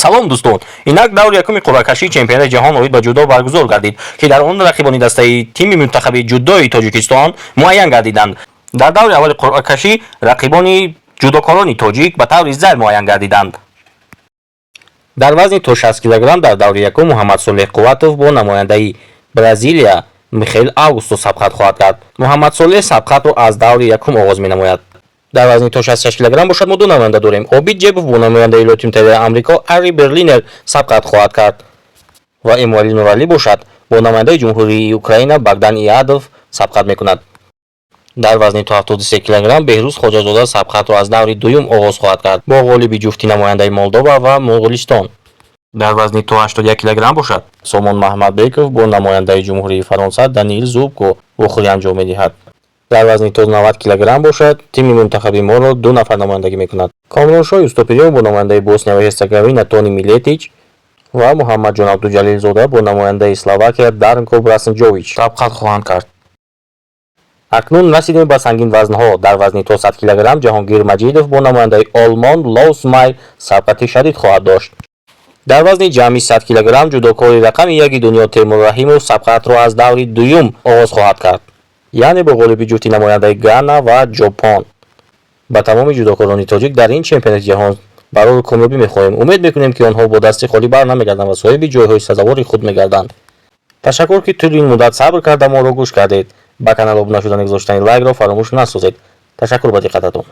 Салом, дӯстон! Инак даври якуми қуръакашии чемпионати ҷаҳон оид ба ҷудо баргузор гардид, ки дар он рақибони дастаи тими мунтахаби ҷудои Тоҷикистон муайян гардиданд. Дар даври аввали қуръакашӣ рақибони ҷудокорони тоҷик ба таври зайл муайян гардиданд. Дар вазни то 60 килограмм дар даври якум Муҳаммадсолеҳ Қувватов бо намояндаи Бразилия Михаил Августо сабқат хоҳад кард. Муҳаммадсолеҳ сабқатро аз даври якум оғоз менамояд. Дар вазни то 66 килограмм бошад, мо ду намоянда дорем. Обид Ҷебов бо намояндаи Иёлоти Муттаҳидаи Амрико Ари Берлинер сабқат хоҳад кард ва Эмомалӣ Нуралӣ бошад, бо намояндаи Ҷумҳурии Украина Богдан Иадов сабқат мекунад. Дар вазни то 73 килограмм Беҳрӯз Хоҷазода сабқатро аз даври дуюм оғоз хоҳад кард бо ғолиби ҷуфти намояндаи Молдова ва Моғулистон. Дар вазни то 81 килограмм бошад, Сомон Маҳмадбеков бо намояндаи Ҷумҳурии Фаронса Даниил Зубко вохӯрӣ анҷом медиҳад. Дар вазни то 90 килограмм бошад, тими мунтахаби моро ду нафар намояндагӣ мекунад: Комроншоҳ Юстопирёв бо намояндаи Босния ва Герцеговина Тони Милетич ва Муҳаммадҷон Абдуҷалилзода бо намояндаи Словакия Дарнко Браснҷович сабқат хоҳанд кард. Акнун расидем ба сангинвазнҳо. Дар вазни то 100 килограмм Ҷаҳонгир Маҷидов бо намояндаи Олмон Лоус Май сабқати шадид хоҳад дошт. Дар вазни ҷамъи 100 килограмм ҷудокори рақами яки дунё Темур Раҳимов сабқатро аз даври дуюм оғоз хоҳад кард, яъне бо ғолиби ҷуфти намояндаи Гана ва Ҷопон. Ба тамоми ҷудокорони тоҷик дар ин чемпионати ҷаҳон барору комёбӣ мехоҳем. Умед мекунем, ки онҳо бо дасти холӣ бар намегарданд ва соҳиби ҷойҳои сазовори худ мегарданд. Ташаккур, ки тӯли ин муддат сабр карда моро гӯш кардед. Ба канал обуна шудани, гузоштани лайкро фаромӯш насозед. Ташаккур ба диққататон.